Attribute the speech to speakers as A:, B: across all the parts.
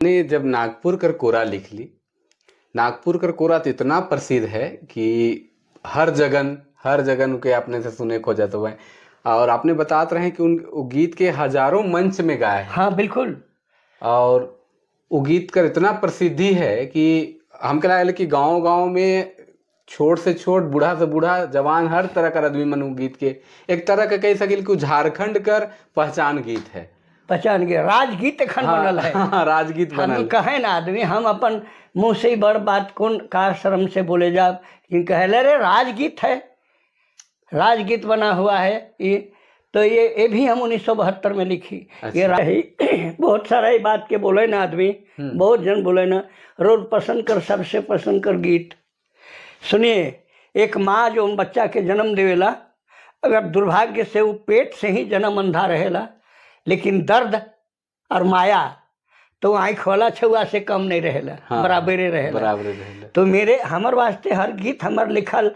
A: ने जब नागपुर कर कोरा लिख ली, नागपुर कर कोरा तो इतना प्रसिद्ध है कि हर जगन के आपने से सुने खो जाते हुए और आपने बतात रहे कि उन वो गीत के हजारों मंच में गाए हैं।
B: हाँ, बिल्कुल।
A: और वो गीत कर इतना प्रसिद्धि है कि हमके लागल कि गांव गांव में छोट से छोट, बूढ़ा से बूढ़ा, जवान, हर तरह का आदमी मन उ गीत के एक तरह का कह सकिल कि उ झारखंड कर पहचान गीत है।
B: पहचान गए, राजगीत एखन बनल है।
A: हाँ, राजगीत
B: हम
A: बनल।
B: कहे ना आदमी, हम अपन मुंह से ही बड़ बात कौन का शर्म से बोले जा कि कहले रे राजगीत है, राजगीत बना हुआ है ये। तो ये भी हम 1972 में लिखी। ये बहुत सारा ये बात के बोले ना आदमी, बहुत जन बोले ना, रोज पसंद कर, सबसे पसंद कर गीत। सुनिए, एक माँ जो बच्चा के जन्म देवेला, अगर दुर्भाग्य से वो पेट से ही जन्म अंधा रहेला, लेकिन दर्द और माया तो आँख वाला छुआ से कम नहीं रहेला। बराबरे रहेला।
A: बराबर रहेला।
B: तो मेरे हमर वास्ते हर गीत हमर लिखल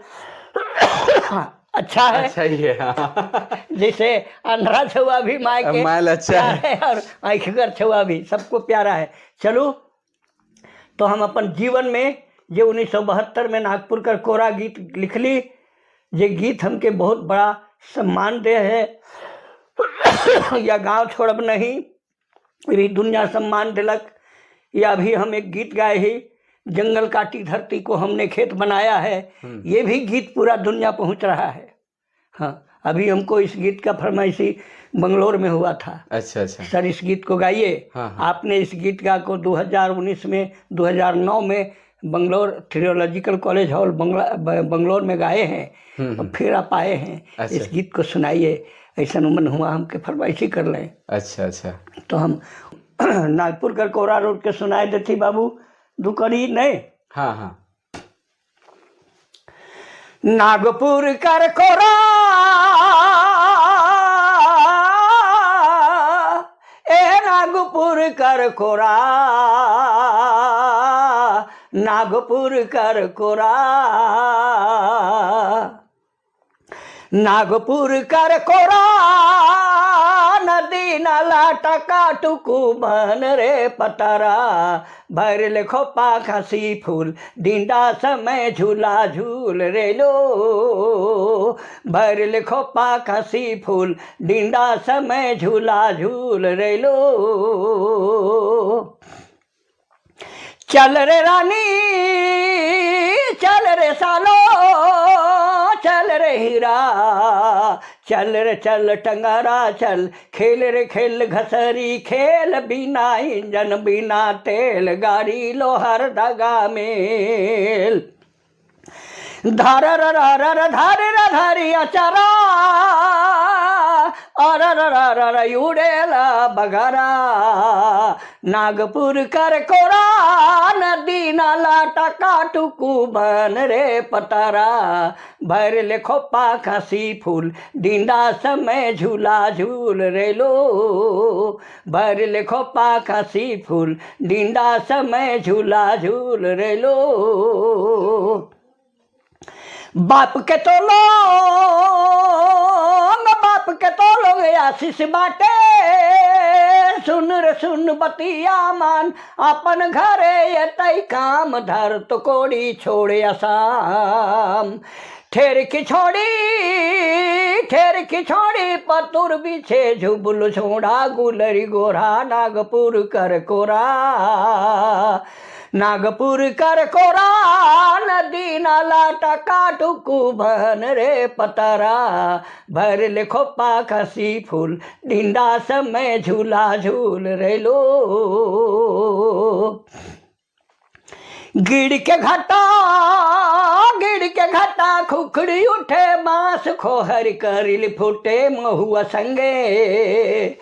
B: अच्छा है।
A: अच्छा ही है, हाँ।
B: जैसे अंधरा छुआ भी माय के
A: मायल अच्छा
B: प्यार
A: है।
B: है और आँखगर छुआ भी सबको प्यारा है। चलो, तो हम अपन जीवन में जे 1972 में नागपुर कर कोरा गीत लिखली, जे गीत हमके बहुत बड़ा सम्मान दे है, या गांव छोड़ब नहीं भी दुनिया सम्मान दिलक, या अभी हम एक गीत गाए ही, जंगल काटी धरती को हमने खेत बनाया है, ये भी गीत पूरा दुनिया पहुंच रहा है। हाँ, अभी हमको इस गीत का फरमाइशी बंगलोर में हुआ था।
A: अच्छा अच्छा
B: सर, इस गीत को गाइए।
A: हाँ, हाँ।
B: आपने इस गीत का को 2019 में, 2009 में Bangalore theological college hall Bangalore में गाए हैं और फिर आप आए हैं। इस गीत को सुनाइए, ऐसा मन हुआ हमके फरमाइशी कर लें।
A: अच्छा अच्छा
B: तो हम नागपुर कर कोरा रोड के सुनाए देती बाबू, दुकड़ी नहीं।
A: हाँ हाँ
B: नागपुर कर कोरा, ए नागपुर कर कोरा, नागपुर कर कोरा, नागपुर कर कोरा, नदी नाला टका टुकु बन रे पतरा, भर ले खोपा खासी फूल, डिंडा समय झूला झूल रे लो, भर ले खोपा खासी फूल, डिंडा समय झूला झूल रे लो। चल रे रानी, चल रे सालो, चल रे हीरा, चल रे चल टंगारा चल, खेल रे खेल घसरी खेल, बिना इंजन बिना तेल गाड़ी लोहर दगा मेल, धार र र र धार र धारी अचारा, अर र र र उडेला बघारा, नागपुर कर कोरा, नदी नाला टका टुकु बन रे पतारा, भर ले खोपा खासी फूल, डिंडा समय झूला झूल रे लो, भर ले खोपा खासी फूल, डिंडा समय झूला झूल रे लो। बाप के तो लोंग, बाप के तो लोंग आशीष बाटे, सुन रे सुन बतिया मान, अपन घरे एतई काम धर तो कोड़ी छोड़े आसाम, ठेर की छोड़ी, ठेर की छोड़ी पतुर बिछे झुबुल छोड़ा, गुलरी गोरा नागपुर कर कोरा, नागपुर कर कोरा, नदी नाला टका टुकु बन रे पतरा, भर ले खोपा खसी फूल, डिंडा समय झूला झूल रे लो। गिड़ के घाटा, गिड़ के घाटा खुखड़ी उठे, बांस खोहर करिल फूटे, महुआ संगे,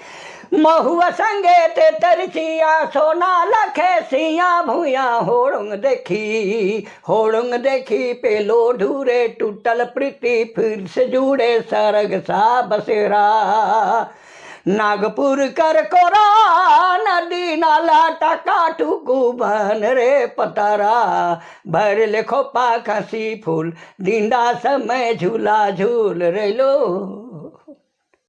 B: महुआ संगे ते तरसिया, सोना लखे सिया भूया, होड़ंग देखी, होड़ंग देखी पेलो ढूरे, टूटल प्रीति फिर से जुड़े, सरग सा बसेरा, नागपुर कर कोरा, नदी नाला टका टुकु बन रे पतारा, भर ले खोपा खासी फूल, डिंडा समय झूला झूल रे लो।